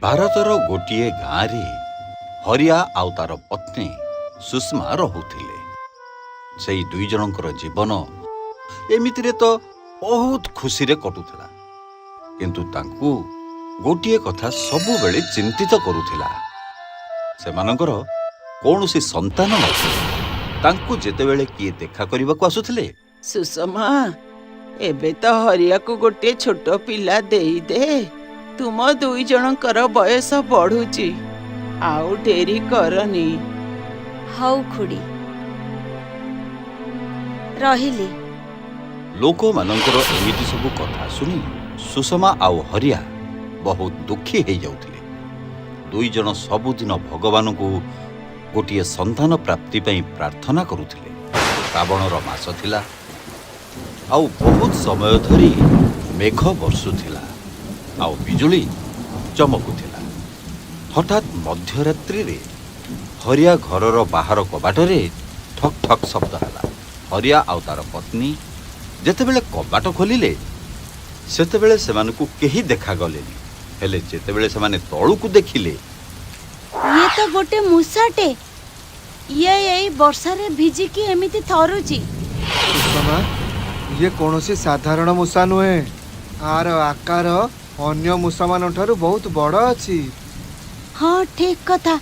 ଭାରତର ଗୋଟିଏ ଗାଁରେ ହରିଆ ଆଉ ତାର ପତ୍ନୀ ସୁଷମା ରହୁଥିଲେ। ସେଇ ଦୁଇ ଜଣଙ୍କର ଜୀବନ ଏମିତିରେ ତ ବହୁତ ଖୁସିରେ କଟୁଥିଲା, କିନ୍ତୁ ତାଙ୍କୁ ଗୋଟିଏ କଥା ସବୁବେଳେ ଚିନ୍ତିତ କରୁଥିଲା। ସେମାନଙ୍କର କୌଣସି ସନ୍ତାନ ନଥିଲା। ତାଙ୍କୁ ଯେତେବେଳେ କିଏ ଦେଖା କରିବାକୁ ଆସୁଥିଲେ, ସୁଷମା, ଏବେ ତ ହରିଆକୁ ଗୋଟିଏ ଛୋଟ ପିଲା ଦେଇଦେ। ତୁମ ଦୁଇ ଜଣଙ୍କର ବୟସ ବଢୁଛି, ଆଉ ଡେରି କରନି। ହଉ ଖୁଡ଼ି, ରହିଲି। ଲୋକମାନଙ୍କର ଏମିତି ସବୁ କଥା ଶୁଣି ସୁଷମା ଆଉ ହରିଆ ବହୁତ ଦୁଃଖୀ ହେଇଯାଉଥିଲେ। ଦୁଇ ଜଣ ସବୁଦିନ ଭଗବାନଙ୍କୁ ଗୋଟିଏ ସନ୍ତାନ ପ୍ରାପ୍ତି ପାଇଁ ପ୍ରାର୍ଥନା କରୁଥିଲେ। ଶ୍ରାବଣର ମାସ ଥିଲା ଆଉ ବହୁତ ସମୟ ଧରି ମେଘ ବର୍ଷୁଥିଲା ଆଉ ବିଜୁଳି ଚମକୁଥିଲା। ହଠାତ୍ ମଧ୍ୟରାତ୍ରିରେ ହରିଆ ଘରର ବାହାର କବାଟରେ ଠକ୍ ଠକ୍ ଶବ୍ଦ ହେଲା। ହରିଆ ଆଉ ତାର ପତ୍ନୀ ଯେତେବେଳେ କବାଟ ଖୋଲିଲେ, ସେତେବେଳେ ସେମାନଙ୍କୁ କେହି ଦେଖାଗଲେନି। ହେଲେ ଯେତେବେଳେ ସେମାନେ ତଳକୁ ଦେଖିଲେ, ଇଏ ତ ଗୋଟେ ମୂଷାଟେ! ଇଏ ଏଇ ବର୍ଷାରେ ଭିଜିକି ଏମିତି ଥରୁଛି। ସୁଷମା, ଇଏ କୌଣସି ସାଧାରଣ ମୂଷା ନୁହେଁ। ଆର ଆକାର ଅନ୍ୟ ମୂଷାମାନଙ୍କ ଠାରୁ ବହୁତ ବଡ଼ ଅଛି। ହଁ, ଠିକ କଥା।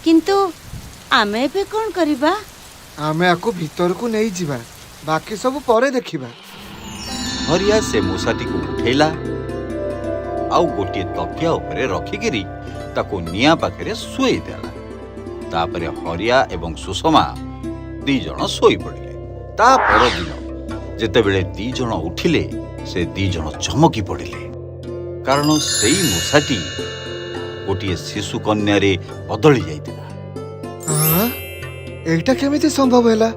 କିନ୍ତୁ ଆମେ ଏବେ କ'ଣ କରିବା? ଆମେ ଆକୁ ଭିତରକୁ ନେଇଯିବା, ବାକି ସବୁ ପରେ ଦେଖିବା। ହରିଆ ସେ ମୂଷାଟିକୁ ଉଠେଇଲା ଆଉ ଗୋଟିଏ ତକିଆ ଉପରେ ରଖିକିରି ତାକୁ ନିଆଁ ପାଖରେ ଶୁଏଇ ଦେଲା। ତାପରେ ହରିଆ ଏବଂ ସୁଷମା ଦି ଜଣ ଶୋଇପଡ଼ିଲେ। ତା ପରଦିନ ଯେତେବେଳେ ଦି ଜଣ ଉଠିଲେ, ସେ ଦି ଜଣ ଚମକି ପଡ଼ିଲେ, କାରଣ ସେଇ ମୂଷାଟି ଗୋଟିଏ ଶିଶୁ କନ୍ୟାରେ ବଦଳି ଯାଇଥିଲା। ଆଁ, ଏଇଟା କେମିତି ସମ୍ଭବ ହେଲା?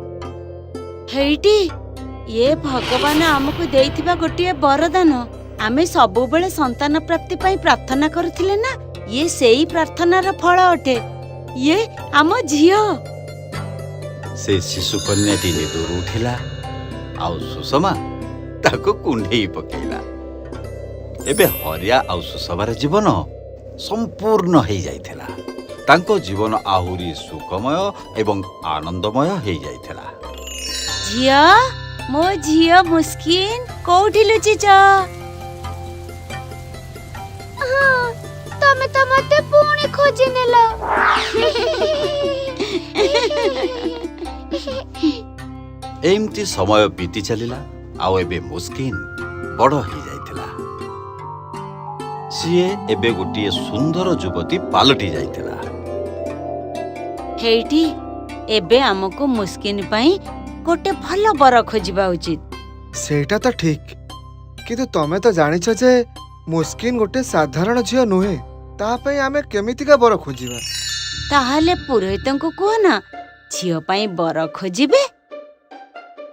ହେଇଟି, ଇଏ ଭଗବାନ ଆମକୁ ଦେଇଥିବା ଗୋଟିଏ ବରଦାନ। ଆମେ ସବୁବେଳେ ସନ୍ତାନ ପ୍ରାପ୍ତି ପାଇଁ ପ୍ରାର୍ଥନା କରୁଥିଲେ ନା, ଇଏ ସେଇ ପ୍ରାର୍ଥନାର ଫଳ ଅଟେ। ଇଏ ଆମ ଝିଅ। ସେ ଶିଶୁ କନ୍ୟାଟି ନିଦରୁ ଉଠିଲା ଆଉ ସୁଷମା ତାକୁ କୁଣ୍ଢେଇ ପକେଇଲା। ଏବେ ହରିଆ ଆଉ ସୁଷମାର ଜୀବନ ସମ୍ପୂର୍ଣ୍ଣ ହେଇଯାଇଥିଲା। ତାଙ୍କ ଜୀବନ ଆହୁରି ସୁଖମୟ ଏବଂ ଆନନ୍ଦମୟ ହେଇଯାଇଥିଲା। ଝିଅ, ମୋ ଝିଅ ମୁସ୍କିନ, କୋଉଠି ଲୁଚିଛ? ହଁ, ତମେ ତ ମତେ ପୁଣି ଖୋଜି ନେଲ। ଏମିତି ସମୟ ବିତି ଚାଲିଲା ଆଉ ଏବେ ମୁସ୍କିନ ବଡ଼ ହେଇଯାଇଥିଲା। ସିଏ ଏବେ ଗୋଟିଏ ସୁନ୍ଦର ଯୁବତୀ ପାଲଟି ଯାଇଥିଲା। ହେଇଟି, ଏବେ ଆମକୁ ମୁସ୍କିନ ପାଇଁ ଗୋଟେ ଭଲ ବର ଖୋଜିବା ଉଚିତ। ସେଇଟା ତ ଠିକ, କିନ୍ତୁ ତମେ ତ ଜାଣିଛ ଯେ ମୁସ୍କିନ ଗୋଟେ ସାଧାରଣ ଝିଅ ନୁହେଁ। ତା ପାଇଁ ଆମେ କେମିତିକା ବର ଖୋଜିବା? ତାହେଲେ ପୁରୋହିତଙ୍କୁ କୁହ ନା, ଝିଅ ପାଇଁ ବର ଖୋଜିବେ।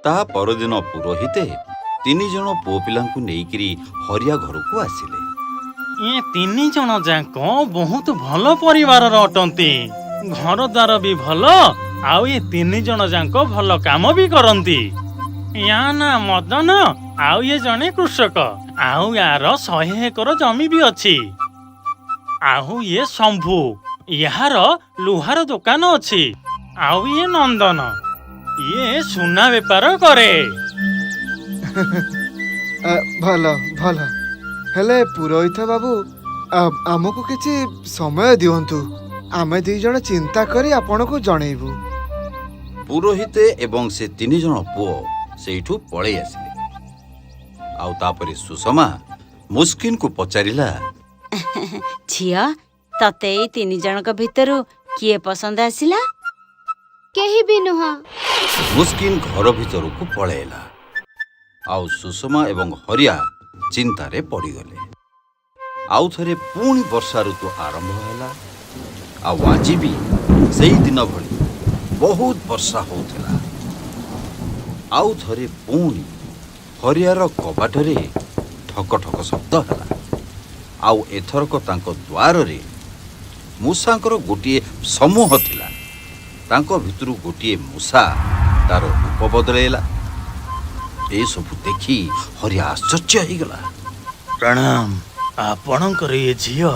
ତା ପରଦିନ ପୁରୋହିତେ ତିନି ଜଣ ପୁଅ ପିଲାଙ୍କୁ ନେଇକିରି ହରିଆ ଘରକୁ ଆସିଲେ। ଏ ତିନି ଜଣ ଯାକ ବହୁତ ଭଲ ପରିବାରର ଅଟନ୍ତି। ଘର ଦ୍ୱାର ବି ଭଲ, ଆଉ ଏ ତିନି ଜଣ ଯାକ ଭଲ କାମ ବି କରନ୍ତି। ୟା ନା ମଦନ, ଆଉ ଇଏ ଜଣେ କୃଷକ, ଆଉ ୟାର 100 ଏକର ଜମି ବି ଅଛି। ଆଉ ଇଏ ଶମ୍ଭୁ, ଏହାର ଲୁହାର ଦୋକାନ ଅଛି। ଆଉ ଇଏ ନନ୍ଦନ, ଇଏ ସୁନା ବେପାର କରେ। ଭଲ ଭଲ, ହେଲେ ପୁରୋହିତ ବାବୁ, ଆମକୁ କିଛି ସମୟ ଦିଅନ୍ତୁ। ଆମେ ଦି ଜଣ ଚିନ୍ତା କରି ଆପଣଙ୍କୁ ଜଣେଇବୁ। ପୁରୋହିତେ ଏବଂ ସେ ତିନି ଜଣ ପୁଅ ସେଇଠୁ ପଳେଇ ଆସିଲେ। ଆଉ ତାପରେ ସୁଷମା ମୁସ୍କିନକୁ ପଚାରିଲା, ଝିଅ, ତତେ ଏଇ ତିନି ଜଣଙ୍କ ଭିତରୁ କିଏ ପସନ୍ଦ ଆସିଲା? କେହି ବି ନୁହଁ। ମୁସ୍କିନ ଘର ଭିତରକୁ ପଳେଇଲା ଆଉ ସୁଷମା ଏବଂ ହରିଆ ଚିନ୍ତାରେ ପଡ଼ିଗଲେ। ଆଉ ଥରେ ପୁଣି ବର୍ଷା ଋତୁ ଆରମ୍ଭ ହେଲା ଆଉ ଆଜି ବି ସେଇ ଦିନ ଭଳି ବହୁତ ବର୍ଷା ହଉଥିଲା। ଆଉ ଥରେ ପୁଣି ହରିଆର କବାଟରେ ଠକ ଠକ ଶବ୍ଦ ହେଲା ଆଉ ଏଥରକ ତାଙ୍କ ଦ୍ୱାରରେ ମୂଷାଙ୍କର ଗୋଟିଏ ସମୂହ ଥିଲା। ତାଙ୍କ ଭିତରୁ ଗୋଟିଏ ମୂଷା ତାର ରୂପ ବଦଳେଇଲା। ଏସବୁ ଦେଖି ହରିଆ ଆଶ୍ଚର୍ଯ୍ୟ ହେଇଗଲା। ପ୍ରଣାମ, ଆପଣଙ୍କର ଏ ଝିଅ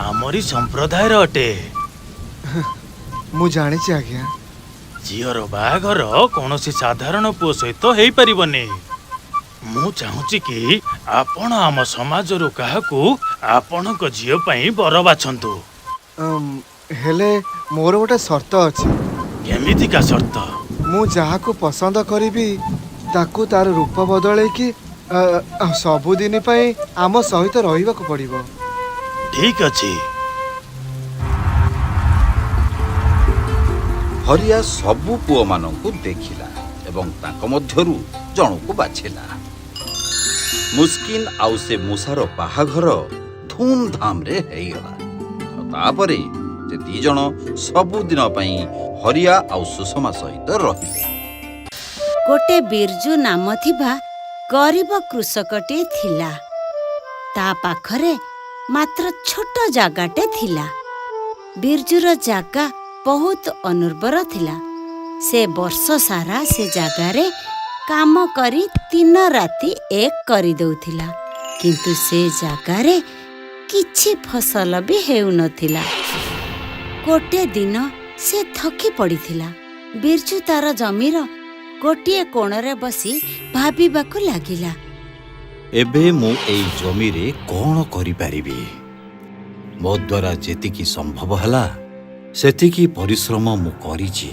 ଆମରି ସମ୍ପ୍ରଦାୟର ଅଟେ। ମୁଁ ଜାଣିଛି ଆଜ୍ଞା। ଝିଅର ବାହାଘର କୌଣସି ସାଧାରଣ ପୁଅ ସହିତ ହେଇପାରିବନି। ମୁଁ ଚାହୁଁଛି କି ଆପଣ ଆମ ସମାଜରୁ କାହାକୁ ଆପଣଙ୍କ ଝିଅ ପାଇଁ ବର ବାଛନ୍ତୁ। ହେଲେ ମୋର ଗୋଟେ ସର୍ତ୍ତ ଅଛି। କେମିତିକା ସର୍ତ୍ତ? ମୁଁ ଯାହାକୁ ପସନ୍ଦ କରିବି ତାକୁ ତାର ରୂପ ବଦଳେଇକି ସବୁଦିନ ପାଇଁ ଆମ ସହିତ ରହିବାକୁ ପଡ଼ିବ। ଠିକ ଅଛି। ହରିଆ ସବୁ ପୁଅମାନଙ୍କୁ ଦେଖିଲା ଏବଂ ତାଙ୍କ ମଧ୍ୟରୁ ଜଣକୁ ବାଛିଲା। ମୁସ୍କିନ ଆଉ ସେ ମୂଷାର ବାହାଘର ଧୁମଧାମରେ ହେଇଗଲା। ଆଉ ତାପରେ ସେ ଦି ଜଣ ସବୁଦିନ ପାଇଁ ହରିଆ ଆଉ ସୁଷମା ସହିତ ରହିଲେ। ଗୋଟେ ବିର୍ଜୁ ନାମ ଥିବା ଗରିବ କୃଷକଟିଏ ଥିଲା। ତା ପାଖରେ ମାତ୍ର ଛୋଟ ଜାଗାଟେ ଥିଲା। ବିର୍ଜୁର ଜାଗା ବହୁତ ଅନୁର୍ବର ଥିଲା। ସେ ବର୍ଷ ସାରା ସେ ଜାଗାରେ କାମ କରି ଦିନ ରାତି ଏକ କରିଦଉଥିଲା, କିନ୍ତୁ ସେ ଜାଗାରେ କିଛି ଫସଲ ବି ହେଉନଥିଲା। ଗୋଟେ ଦିନ ସେ ଥକି ପଡ଼ିଥିଲା। ବିର୍ଜୁ ତାର ଜମିର ଗୋଟିଏ କୋଣରେ ବସି ଭାବିବାକୁ ଲାଗିଲା। ଏବେ ମୁଁ ଏଇ ଜମିରେ କ'ଣ କରିପାରିବି? ମୋ ଦ୍ୱାରା ଯେତିକି ସମ୍ଭବ ହେଲା ସେତିକି ପରିଶ୍ରମ ମୁଁ କରିଛି,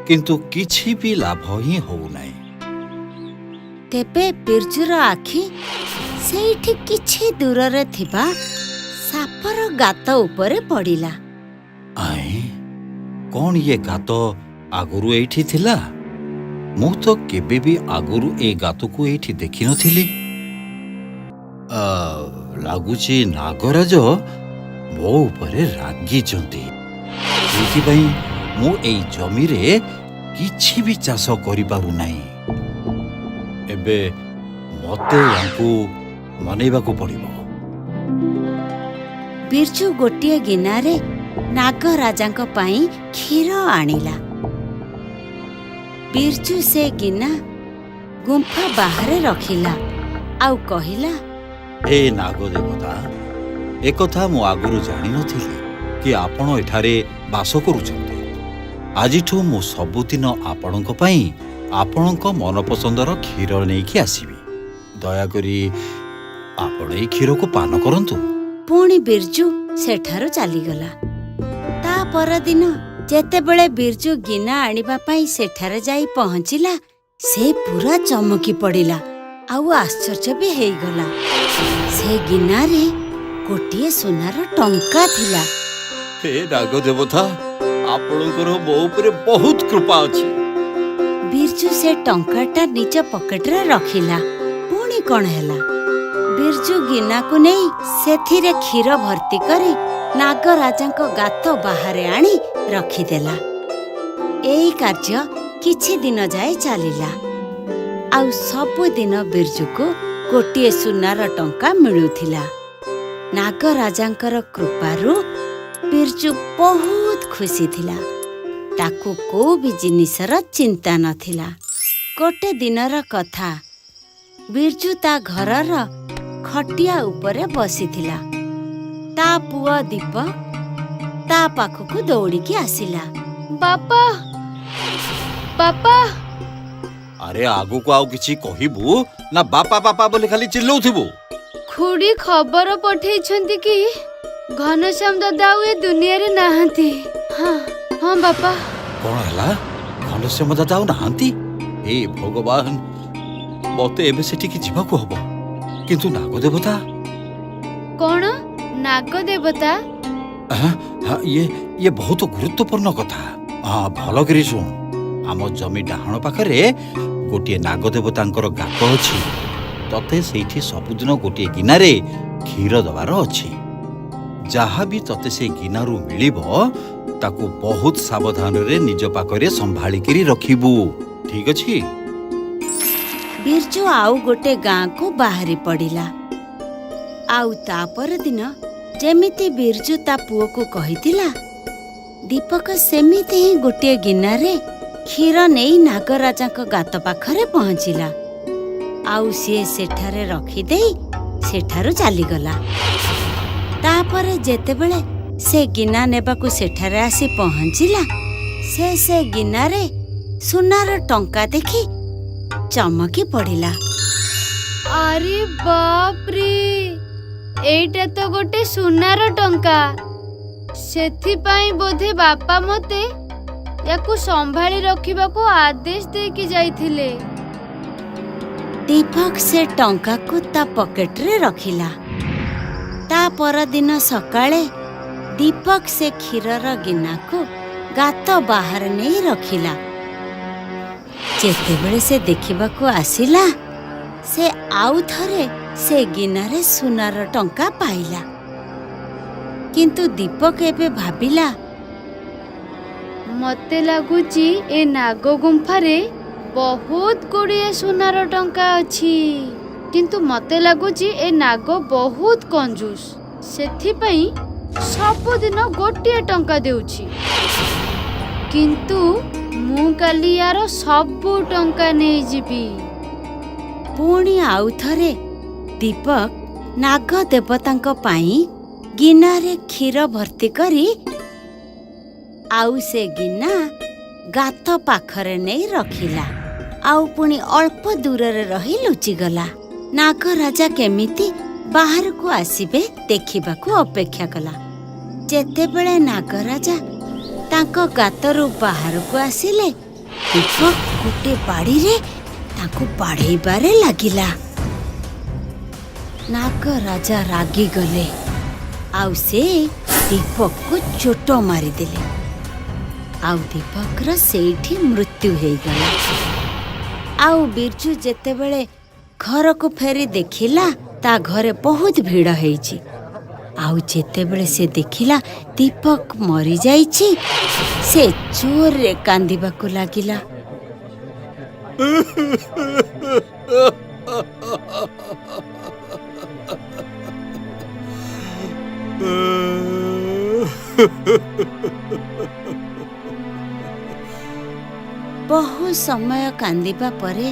କିନ୍ତୁ କିଛି ବି ଲାଭ ହିଁ ହଉନାହିଁ। ତେବେ ବିର୍ଜୁର ଆଖି ସେଇଠି କିଛି ଦୂରରେ ଥିବା ସାପର ଗାତ ଉପରେ ପଡ଼ିଲା। ଆଏ, କ'ଣ ଇଏ ଗାତ ଆଗରୁ ଏଇଠି ଥିଲା? ମୁଁ ତ କେବେ ବି ଆଗରୁ ଏ ଗାତକୁ ଏଇଠି ଦେଖିନଥିଲି। ଆ, ଲାଗୁଛି ନାଗରାଜ ମୋ ଉପରେ ରାଗିଛନ୍ତି, ସେଇଥିପାଇଁ ମୁଁ ଏଇ ଜମିରେ କିଛି ବି ଚାଷ କରିପାରୁନାହିଁ। ଏବେ ମତେ ୟାଙ୍କୁ ମନେଇବାକୁ ପଡ଼ିବ। ବିର୍ଜୁ ଗୋଟିଏ ଗିନାରେ ନାଗରାଜାଙ୍କ ପାଇଁ କ୍ଷୀର ଆଣିଲା। ବିର୍ଜୁ ସେ ଗିନା ଗୁମ୍ଫା ବାହାରେ ରଖିଲା ଆଉ କହିଲା, ହେ ନାଗ ଦେବତା, ଏକଥା ମୁଁ ଆଗରୁ ଜାଣିନଥିଲି କି ଆପଣ ଏଠାରେ ବାସ କରୁଛନ୍ତି। ଆଜିଠୁ ମୁଁ ସବୁଦିନ ଆପଣଙ୍କ ପାଇଁ ଆପଣଙ୍କ ମନପସନ୍ଦର କ୍ଷୀର ନେଇକି ଆସିବି। ଦୟାକରି ଆପଣ ଏଇ କ୍ଷୀରକୁ ପାନ କରନ୍ତୁ। ପୁଣି ବିର୍ଜୁ ସେଠାରୁ ଚାଲିଗଲା। ତା ପରଦିନ ଯେତେବେଳେ ବିର୍ଜୁ ଗିନା ଆଣିବା ପାଇଁ ସେଠାରେ ଯାଇ ପହଞ୍ଚିଲା, ସେ ପୁରା ଚମକି ପଡ଼ିଲା ଆଉ ଆଶ୍ଚର୍ଯ୍ୟ ବି ହେଇଗଲା। ସେ ଗିନାରେ ଗୋଟିଏ ସୁନାର ଟଙ୍କା ଥିଲା। ହେ ନାଗ ଦେବତା, ଆପଣଙ୍କର ମୋ ଉପରେ ବହୁତ କୃପା ଅଛି। ବିର୍ଜୁ ସେ ଟଙ୍କାଟା ନିଜ ପକେଟରେ ରଖିଲା। ପୁଣି କଣ ହେଲା, ବିର୍ଜୁ ଗିନାକୁ ନେଇ ସେଥିରେ କ୍ଷୀର ଭର୍ତ୍ତି କରି ନାଗରାଜାଙ୍କ ଗାତ ବାହାରେ ଆଣି ରଖିଦେଲା। ଏଇ କାର୍ଯ୍ୟ କିଛି ଦିନ ଯାଏ ଚାଲିଲା ଆଉ ସବୁଦିନ ବିର୍ଜୁକୁ ଗୋଟିଏ ସୁନାର ଟଙ୍କା ମିଳୁଥିଲା। ନାଗରାଜାଙ୍କର କୃପାରୁ ବିର୍ଜୁ ବହୁତ ଖୁସି ଥିଲା। ତାକୁ କୋଉ ବି ଜିନିଷର ଚିନ୍ତା ନଥିଲା। ଗୋଟେ ଦିନର କଥା, ବିର୍ଜୁ ତା ଘରର ଖଟିଆ ଉପରେ ବସିଥିଲା। ତା ପୁଅ ଦୀପକ ତା ପାଖକୁ ଦୌଡ଼ିକି ଆସିଲା। ବାପା, ବାପା। ଆରେ, ଆଗକୁ ଆଉ କିଛି କହିବୁ ନା ବାପା ବାପା ବୋଲି ଖାଲି ଚିଲ୍ଲଉଥିବୁ? ଖୁଡି ଖବର ପଠେଇଛନ୍ତି କି ଘନଶ୍ୟାମ ଦାଦା ଆଉ ଏ ଦୁନିଆରେ ନାହାନ୍ତି। ହଁ ହଁ ବାପା। କଣ ହେଲା? ଘନଶ୍ୟାମ ଦାଦା ଆଉ ନାହାନ୍ତି? ହେ ଭଗବାନ, ମତେ ଏବେ ସେଠିକି ଯିବାକୁ ହବ। କିନ୍ତୁ ନାଗଦେବତା? କଣ ନାଗ ଦେବତା? ଆଁ, ହଁ, ଇଏ ବହୁତ ଗୁରୁତ୍ୱପୂର୍ଣ୍ଣ କଥା। ହଁ, ଭଲ କରି ଶୁଣ। ଆମ ଜମି ଡାହାଣ ପାଖରେ ଗୋଟିଏ ନାଗଦେବତାଙ୍କର ଗାତ ଅଛି। ତତେ ସେଇଠି ସବୁଦିନ ଗୋଟିଏ ଗିନାରେ କ୍ଷୀର ଦବାର ଅଛି। ଯାହା ବି ତତେ ସେ ଗିନାରୁ ମିଳିବ, ତାକୁ ବହୁତ ସାବଧାନରେ ନିଜ ପାଖରେ ସମ୍ଭାଳିକିରି ରଖିବୁ, ଠିକ ଅଛି? ବିର୍ଜୁ ଆଉ ଗୋଟେ ଗାଁକୁ ବାହାରି ପଡ଼ିଲା। ଆଉ ତା ପରଦିନ ଯେମିତି ବିର୍ଜୁ ତା ପୁଅକୁ କହିଥିଲା, ଦୀପକ ସେମିତି ହିଁ ଗୋଟିଏ ଗିନାରେ କ୍ଷୀର ନେଇ ନାଗରାଜାଙ୍କ ଗାତ ପାଖରେ ପହଞ୍ଚିଲା ଆଉ ସିଏ ସେଠାରେ ରଖିଦେଇ ସେଠାରୁ ଚାଲିଗଲା। ତାପରେ ଯେତେବେଳେ ସେ ଗିନା ନେବାକୁ ସେଠାରେ ଆସି ପହଞ୍ଚିଲା, ସେ ସେ ଗିନାରେ ସୁନାର ଟଙ୍କା ଦେଖି ଚମକି ପଡ଼ିଲା। ଆରେ ବାପରେ, ଏଇଟା ତ ଗୋଟେ ସୁନାର ଟଙ୍କା। ସେଥିପାଇଁ ବୋଧେ ବାପା ମତେ ୟାକୁ ସମ୍ଭାଳି ରଖିବାକୁ ଆଦେଶ ଦେଇକି ଯାଇଥିଲେ। ଦୀପକ ସେ ଟଙ୍କାକୁ ତା ପକେଟରେ ରଖିଲା। ତା ପରଦିନ ସକାଳେ ଦୀପକ ସେ କ୍ଷୀରର ଗିନାକୁ ଗାତ ବାହାରେ ନେଇ ରଖିଲା। ଯେତେବେଳେ ସେ ଦେଖିବାକୁ ଆସିଲା, ସେ ଆଉ ଥରେ ସେ ଗିନାରେ ସୁନାର ଟଙ୍କା ପାଇଲା। କିନ୍ତୁ ଦୀପକ ଏବେ ଭାବିଲା, ମତେ ଲାଗୁଛି ଏ ନାଗ ଗୁମ୍ଫାରେ ବହୁତ ଗୁଡ଼ିଏ ସୁନାର ଟଙ୍କା ଅଛି, କିନ୍ତୁ ମତେ ଲାଗୁଛି ଏ ନାଗ ବହୁତ କଞ୍ଜୁସ, ସେଥିପାଇଁ ସବୁଦିନ ଗୋଟିଏ ଟଙ୍କା ଦେଉଛି। କିନ୍ତୁ ମୁଁ କାଲି ୟାର ସବୁ ଟଙ୍କା ନେଇଯିବି। ପୁଣି ଆଉ ଥରେ ଦୀପକ ନାଗ ଦେବତାଙ୍କ ପାଇଁ ଗିନାରେ କ୍ଷୀର ଭର୍ତ୍ତି କରି ଆଉ ସେ ଗିନା ଗାତ ପାଖରେ ନେଇ ରଖିଲା, ଆଉ ପୁଣି ଅଳ୍ପ ଦୂରରେ ରହି ଲୁଚିଗଲା। ନାଗରାଜା କେମିତି ବାହାରକୁ ଆସିବେ ଦେଖିବାକୁ ଅପେକ୍ଷା କଲା। ଯେତେବେଳେ ନାଗରାଜା ତାଙ୍କ ଗାତରୁ ବାହାରକୁ ଆସିଲେ, ଦୀପକ ଗୋଟେ ବାଡ଼ିରେ ତାଙ୍କୁ ବାଡ଼େଇବାରେ ଲାଗିଲା। ନାଗରାଜା ରାଗିଗଲେ ଆଉ ସେ ଦୀପକକୁ ଚୋଟ ମାରିଦେଲେ, ଆଉ ଦୀପକର ସେଇଠି ମୃତ୍ୟୁ ହେଇଗଲା। ଆଉ ବିର୍ଜୁ ଯେତେବେଳେ ଘରକୁ ଫେରି ଦେଖିଲା, ତା ଘରେ ବହୁତ ଭିଡ଼ ହେଇଛି। ଆଉ ଯେତେବେଳେ ସେ ଦେଖିଲା ଦୀପକ ମରିଯାଇଛି, ସେ ଜୋରରେ କାନ୍ଦିବାକୁ ଲାଗିଲା। ବହୁ ସମୟ କାନ୍ଦିବା ପରେ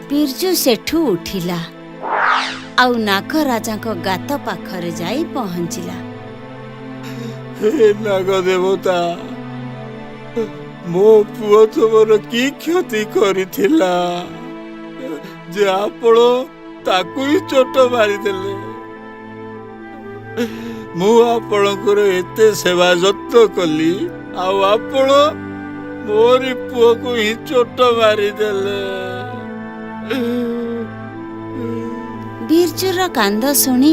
ବିର୍ଜୁ ସେଠୁ ଉଠିଲା ଆଉ ନାଗରାଜାଙ୍କ ଗାତ ପାଖରେ ଯାଇ ପହଞ୍ଚିଲା। ହେ ନାଗ ଦେବତା, ମୋ ପୁଅ ତୁମର କି କ୍ଷତି କରିଥିଲା ଯେ ଆପଣ ତାକୁ ହିଁ ଚୋଟ ମାରିଦେଲେ? ମୁଁ ଆପଣଙ୍କର ଏତେ ସେବା ଯତ୍ନ କଲି, ଆଉ ଆପଣ ମୋରି ପୁଅକୁ ହିଁ ଚୋଟ ମାରିଦେଲେ। ବିର୍ଜୁର କାନ୍ଦ ଶୁଣି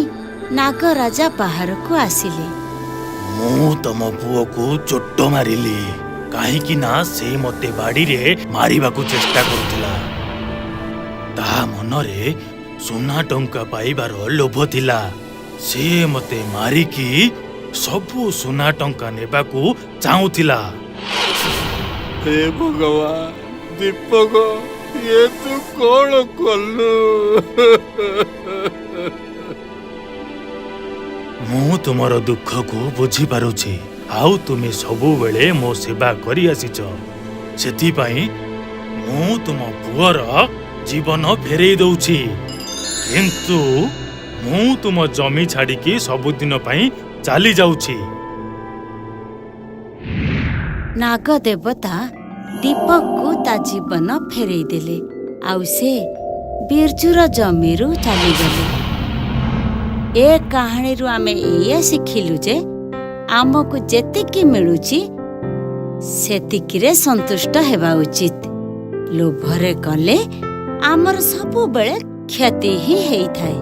ନାଗରାଜା ବାହାରକୁ ଆସିଲେ। ମୁଁ ତମ ପୁଅକୁ ଚୋଟ ମାରିଲି କାହିଁକି ନା ସେ ମତେ ବାଡ଼ିରେ ମାରିବାକୁ ଚେଷ୍ଟା କରୁଥିଲା। ତା ମନରେ ସୁନା ଟଙ୍କା ପାଇବାର ଲୋଭ ଥିଲା। ସେ ମତେ ମାରିକି ସବୁ ସୁନା ଟଙ୍କା ନେବାକୁ ଚାହୁଁଥିଲା। ହେ ଭଗବାନ, ଦୀପକ, ଇଏ ତୁ କଣ କଲୁ? ମୁଁ ତୁମର ଦୁଃଖକୁ ବୁଝିପାରୁଛି, ଆଉ ତୁମେ ସବୁବେଳେ ମୋ ସେବା କରି ଆସିଛ। ସେଥିପାଇଁ ମୁଁ ତୁମ ପୁଅର ଜୀବନ ଫେରେଇ ଦଉଛି, କିନ୍ତୁ ମୁଁ ତୁମ ଜମି ଛାଡ଼ିକି ସବୁଦିନ ପାଇଁ ଚାଲି ଯାଉଛି। ନାଗ ଦେବତା ଦୀପକକୁ ତା ଜୀବନ ଫେରେଇ ଦେଲେ, ଆଉ ସେ ବିର୍ଜୁର ଜମିରୁ ଚାଲିଗଲେ। ଏ କାହାଣୀରୁ ଆମେ ଏଇଆ ଶିଖିଲୁ ଯେ ଆମକୁ ଯେତିକି ମିଳୁଛି ସେତିକିରେ ସନ୍ତୁଷ୍ଟ ହେବା ଉଚିତ। ଲୋଭରେ କଲେ ଆମର ସବୁବେଳେ କ୍ଷତି ହିଁ ହେଇଥାଏ।